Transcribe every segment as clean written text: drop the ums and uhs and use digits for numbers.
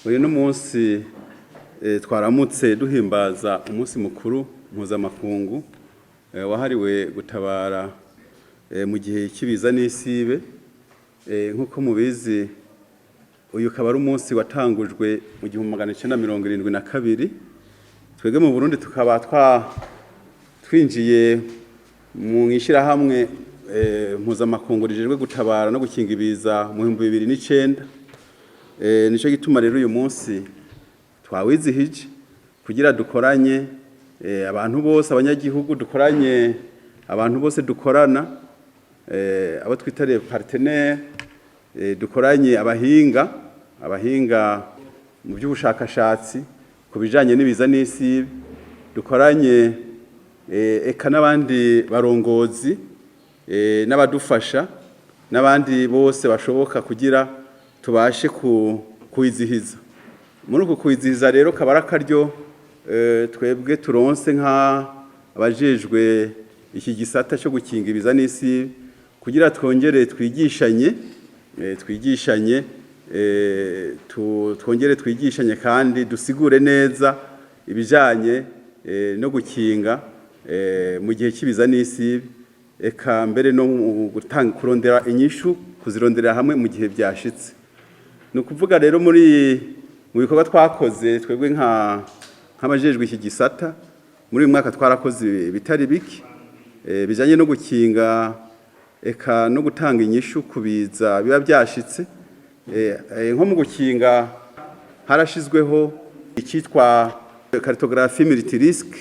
Uyu n'umunsi twaramutse duhimbaza umunsi mukuru mpuzamakungu wahariwe gutabara mu gihe cy'ibiza n'isibe. Nk'uko mubizi, uyu ukaba ari umunsi watangujwe mu 1972. Twebwe mu Burundi tukaba twinjiye mu ishyirahamwe mpuzamakungu rijejwe gutabara no gukinga ibiza mu 2009. Nico gituma rero uyu munsi twawizihije kugira dukoranye abantu bose, abanyagihugu, dukoranye abantu bose dukorana, abo twita les partenaires, dukoranye abahinga mu by'ubushakashatsi ku bijanye n'ibiza n'isibe, dukoranye eka n'abandi barongozi n'abadufasha n'abandi bose bashoboka kugira tubashe kuwizihiza. Muri uku kwizihiza rero kaba ari akaryo twebwe turonse nk'abajejwe iki gisata cyo gukinga ibiza n'isi kugira twongere twigishanye, twongere twigishanye kandi dusigure neza ibijanye no gukinga mu gihe cy'ibiza n'isi, eka mbere no mu gutanga, kurondera inyishu, kuzironderera hamwe mu gihe byashitse. Ni ukuvuga rero mu bikorwa twakoze twebwe nk'abajejwe iki gisata muri uyu mwaka, twarakoze ibitari bike bijanye no gukinga eka no gutanga inyishu ku biza biba byashitse. Nko mu gukinga harashizweho icyitwa cartographie multirisque.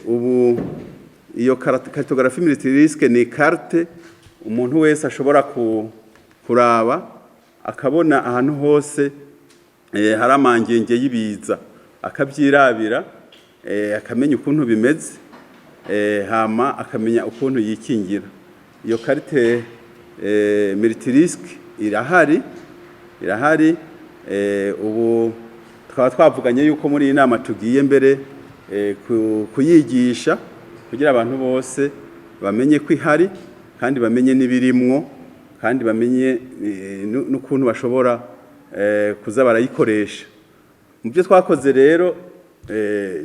Ubu iyo cartographie multirisque ni carte umuntu wese ashobora kuraba akabona ahantu hose hari amangenge y'ibiza, akabyirabira, akamenya ukuntu bimeze, hama akamenya ukuntu yikingira. Iyo carte multirisque irahari. Ubu tukaba twavuganye yuko muri iyi nama tugiye mbere kuyigisha kugira abantu bose bamenye ko ihari, kandi bamenye n'ibirimwo, kandi bamenye n'ukuntu bashobora kuza barayikoresha. Mu byo twakoze rero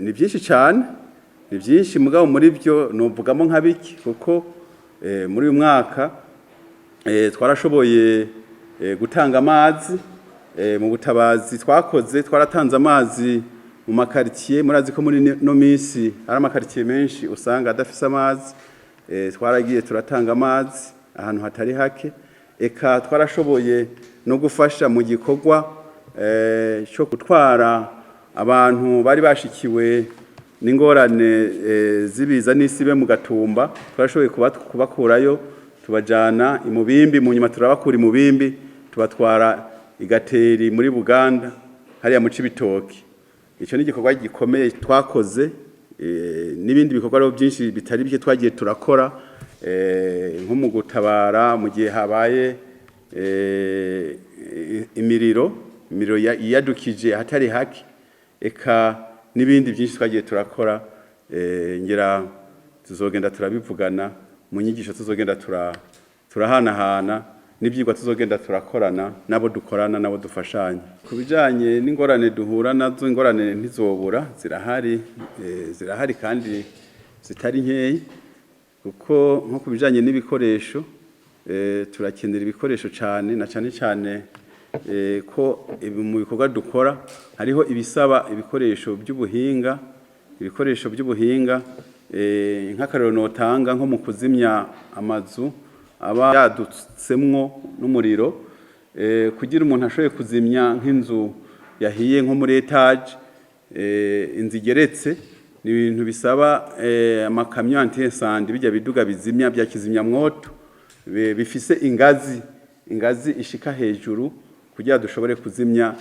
ni byinshi cyane, ni byinshi, mugabo muri byo nuvugamo nka biki, kuko muri uyu mwaka twarashoboye gutanga amazi. Mu butabazi twakoze, twaratanze amazi mu makaritsiye. Murazi ko muri no minsi hari amakaritsiye menshi usanga adafise amazi. Twaragiye turatanga amazi ahantu hatari hake. Eka twarashoboye no gufasha mu gikorwa cyo gutwara abantu bari bashikiwe n'ingorane z'ibiza n'isibe mu Gatumba. Twarashoboye kubakurayo tubajana i Mubimbi, mu nyuma turabakura i Mubimbi tubatwara i Gateri muri Buganda, hariya mu Cibitoki. Icyo ni igikorwa gikomeye twakoze, n'ibindi bikorwa rero byinshi bitari bike twagiye turakora, nko mu gutabara mu gihe habaye imiriro yadukije ahatari hake, eka n'ibindi byinshi twagiye turakora. Ngira tuzogenda turabivugana mu nyigisho tuzogenda turahanahana n'ibyigwa tuzogenda turakorana nabo dukorana, nabo dufashanya. Ku bijanye n'ingorane duhura nazo, ingorane ntizobura, zirahari, zirahari kandi zitari nkeyi, kuko nko ku bijanye n'ibikoresho, turakenera ibikoresho cane, na cane cane ko mu bikorwa dukora hariho ibisaba ibikoresho by'ubuhinga. Nk'akarero notanga, nko mu kuzimya amazu aba yadutsemwo n'umuriro, kugira umuntu ashoboye kuzimya nk'inzu yahiye nko muri étage, inzu igeretse, ni ibintu bisaba amakamyo anti-incendie, bijya biduga bizimya bya kizimyamwoto bifise ingazi ishika hejuru kugira dushobore kuzimya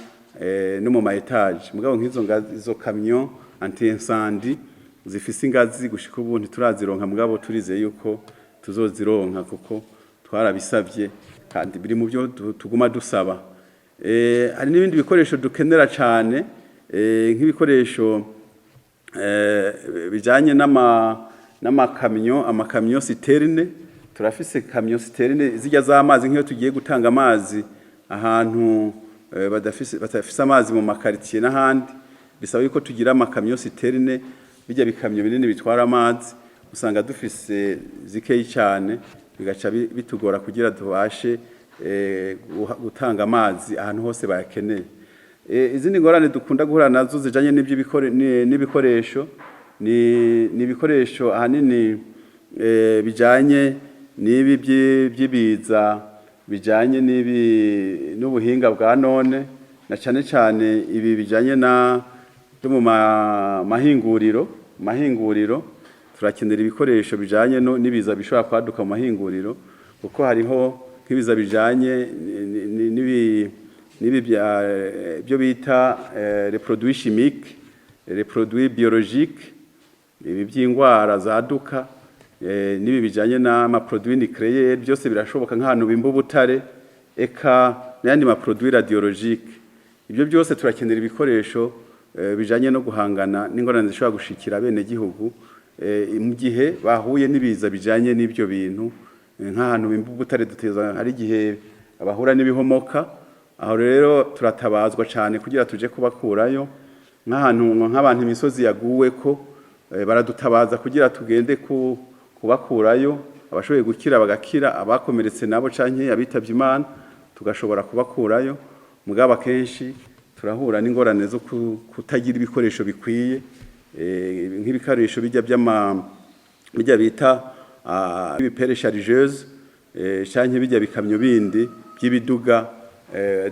no mu ma étage. Mugabo nk'izo ngazi, izo kamyo anti-incendie zifise ingazi, gushika ubu ntiturazironka, mugabo turizeye yuko tuzozironka kuko twarabisavye kandi biri mu byo tuguma dusaba. Hari n'ibindi bikoresho dukenera cane, nk'ibikoresho bijanye n'amakamyo, amakamyo citerne. Turafise camion citerne zijya z'amazi, nk'iyo tugiye gutanga amazi ahantu. badafise amazi mu makaritiye n'ahandi, bisaba yuko tugira amakamyo citerne, bijya bikamyo binini bitwara amazi. Usanga dufise zikeyi cyane, bigaca bitugora kugira tubashe gutanga amazi ahantu hose bayakeneye. Izindi ngorane dukunda guhura nazo zijanye n'ibikoresho ni ibikoresho ahanini bijanye n'ibi by'ibiza, bijanye n'ibi n'ubuhinga bwa none, na cane cane ibi bijanye na byo mu mahinguriro. Turakenera ibikoresho bijanye n'ibiza bishobora kwaduka mu mahinguriro, kuko hariho nk'ibiza bijanye n'ibi byo bita les produits chimiques, les produits biologiques, ibi by'ingwara zaduka, n'ibi bijanye n'ama produits nucléaires. Byose birashoboka nk'ahantu bimba ubutare, eka n'ayandi ma produits radiologiques. Ibyo byose turakenera ibikoresho bijanye no guhangana n'ingorane zishobora gushikira bene gihugu mu gihe bahuye n'ibiza bijanye n'ibyo bintu. Nk'ahantu bimba ubutare duteza, hari igihe bahura n'ibihomoka. Aho rero turatabazwa cyane kugira tuje kubakurayo. Nk'ahantu nk'abantu imisozi yaguweko, baradutabaza kugira tugende kubakurayo, abashoboye gukira bagakira, abakomeretse nabo canke abitavye Imana tugashobora kubakurayo. Mugabo akenshi turahura n'ingorane zo kutagira ibikoresho bikwiye, nk'ibikoresho bijya by'ama bijya bita ibipelles chargeuses, canke bijya bikamyo bindi by'ibiduga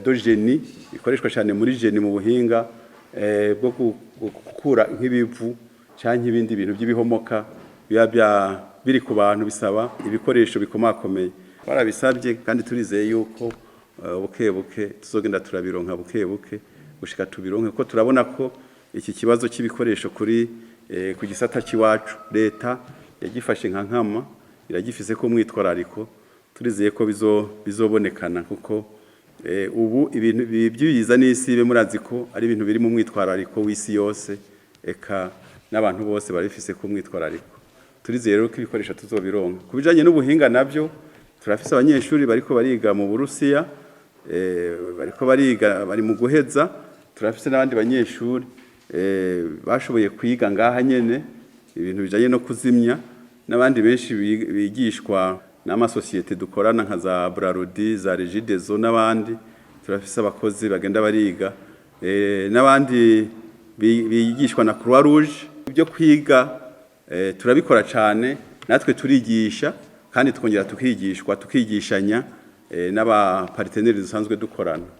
de génie, bikoreshwa cyane muri génie, mu buhinga bwo gukura nk'ibivu canke ibindi bintu by'ibihomoka biba biri ku bantu. Bisaba ibikoresho bikomakomeye. Barabisabye kandi turizeye yuko buke buke tuzogenda turabironka, buke buke gushika tubironke, ko turabona ko iki kibazo cy'ibikoresho kuri ku gisata cy'iwacu leta yagifashe nka nkama, iragifise ko umwitwarariko. Turizeye ko bizobonekana, kuko ubu ibintu by'ibiza n'isibe murazi ko ari ibintu biri mu mwitwarariko w'isi yose, eka n'abantu bose barifise ko umwitwarariko. Turizeye rero ko ibikoresho tuzobironka. Ku bijanye n'ubuhinga navyo, turafise abanyeshuri bariko bariga mu Burusiya, bariko bariga, bari mu guheza. Turafise n'abandi banyeshuri bashoboye kwiga ngaha nyene ibintu bijanye no kuzimya, n'abandi benshi bigishwa n'amasosiyete dukorana nka za Brarudi, za Regideso n'abandi. Turafise abakozi bagenda bariga, n'abandi bigishwa na Croix Rouge. Ibyo kwiga turabikora cane natwe, turigisha kandi twongera tukigishwa, tukigishanya n'aba partenaires dusanzwe dukorana.